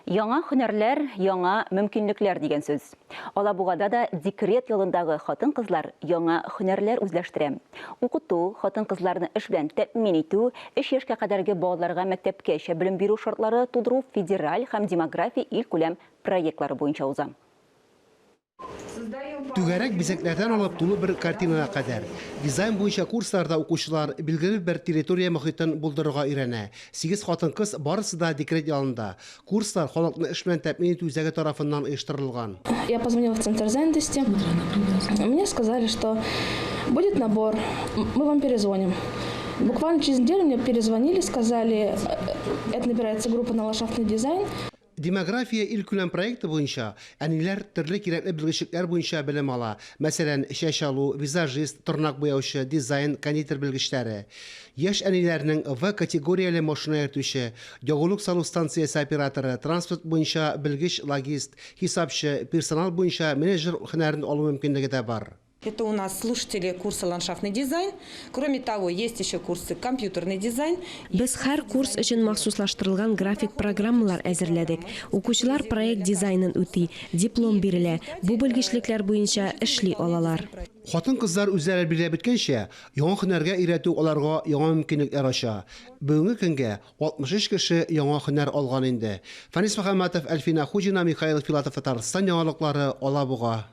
Яңа һөнәрләр, яңа мөмкинлекләр дигән сүз. Алабугада да декрет ялындагы хатын-кызлар яңа һөнәрләр үзләштерә. Укыту, хатын-кызларны эш белән тәэмин итү, өч яшькә кадәрге балаларга мәктәпкәчә белем бирү шартлары тудыру федераль һәм Демография илкүләм проектлары буенча уза. Түгәрәк бизәкләрдән алып тулы бер картинага кадәр. Дизайн буенча курсларда укучылар билгеле бер территория мохитен булдырырга өйрәнә. Сигез хатын-кыз барысы да декрет ялында. Курслар халыкны эш белән тәэмин итү үзәге тарафыннан оештырылган. Я позвонила в центр занятости. Мне сказали, что будет набор, мы вам перезвоним. Буквально через неделю мне перезвонили, сказали, это набирается группа на ландшафтный дизайн. Демография илкүләм проекты буенча әниләр төрле кирәкле белгечлекләр буенча белем ала, мәсәлән, чәч алу, визажист, тырнак буяучы, дизайн, кондитер белгечләре. Яшь әниләрнең В категорияле машина йөртүче, ягулык салу станциясе операторы, транспорт буенча белгеч-логист, хисапчы, персонал буенча менеджер һөнәрен алу мөмкинлеге дә бар. Это у нас слушатели курса «Ландшафтный дизайн». Кроме того, есть еще курсы «Компьютерный дизайн». Без һәр курс өчен махсуслаштырылган график программалар әзерләдек. Укучылар проект дизайнын үти, диплом бирелә, бу белгечлекләр буенча эшли алалар. Хатын-кызлар үзләре билгеләп үткәнчә, яңа һөнәргә өйрәтү аларга яңа мөмкинлекләр ача. Бүгенге көнгә 63 кеше яңа һөнәр алган инде. Фәнис Мөхәммәтов, Әлфинә Хуҗина, Михаил Филатов, Татарстан яңалыклары, Алабуга.